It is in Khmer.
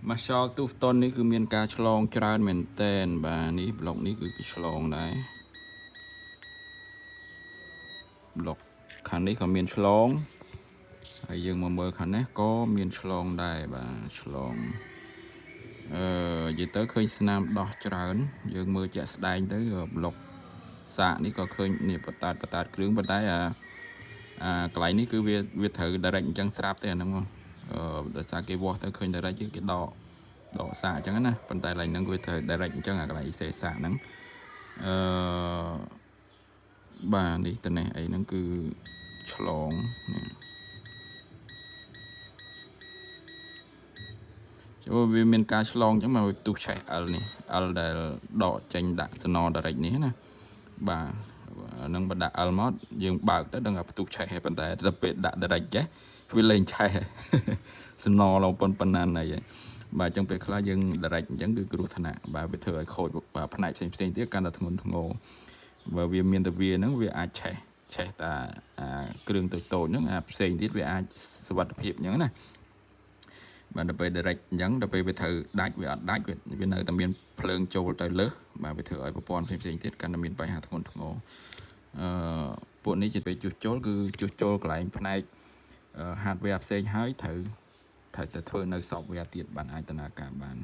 Marshall Tufton នេះគឺមានការឆ្លងច្រើនមែនតែនបាទនេះប្លុកនេះគឺគេឆ្លងដែរប្លុកខាងនេះក៏មានឆ្លងហើយយើងមកមើលខាងនេះក៏មានឆ្លងដែរបាទឆ្លងអឺនិយាយទៅឃើញស្នាមដោះច្រើនយើងមើលជាក់ស្ដែងទៅប្លុកសាកនេះក៏ឃើញនេះបតាតបតាតគ្រឿងប៉ុន្តែអាអាកន្លែងនេះគឺវាវាត្រូវ direct អញ្ចឹងស្រាប់ទេអាហ្នឹងមកអឺដោយសារគេវាស់ទៅឃើញ direct គេដកដកសាកអញ្ចឹងណាប៉ុន្តែកន្លែងហ្នឹងវាត្រូវ direct អញ្ចឹងអាកន្លែងសេសាកហ្នឹងអឺបាទនេះតនេះអីហ្នឹងគឺឆ្លងនេះចូលវាមានការឆ្លងអញ្ចឹងមកវាផ្ទុះឆេះ L នេះ L ដែលដកចេញដាក់សណ direct នេះណាបាទនឹងបើដាក់ L មកយើងបើកទៅដឹងថាផ្ទុះឆេះហើយប៉ុន្តែទៅពេលដាក់ direct ចេះវាលែងឆេះសណឡប៉ុនប៉ុណ្ណាណីហើយបាទអញ្ចឹងពេលខ្លះយើង direct អញ្ចឹងគឺគ្រោះថ្នាក់បាទវាធ្វើឲ្យខូចបាទផ្នែកផ្សេងផ្សេងទៀតកាន់តែធ្ងន់ធ្ងរបើវាមានតែវាហ្នឹងវាអាចឆេះឆេះតាអាគ្រឿងតូចតូចហ្នឹងអាផ្សេងទៀតវាអាចសុវត្ថិភាពអញ្ចឹងណាបាទដល់ពេល direct អញ្ចឹងដល់ពេលវាត្រូវដាច់វាអត់ដាច់វាវានៅតែមានភ្លើងចូលទៅលើសបាទវាធ្វើឲ្យប្រព័ន្ធផ្សេងផ្សេងទៀតកាន់តែមានបញ្ហាធ្ងន់ធ្ងរអឺពួកនេះជាពេលជួសជុលគឺជួសជុលកន្លែងផ្នែក hardware ផ្សេងហើយត្រូវត្រូវតែធ្វើនៅ software ទៀតបានអាចដំណើរការបាន។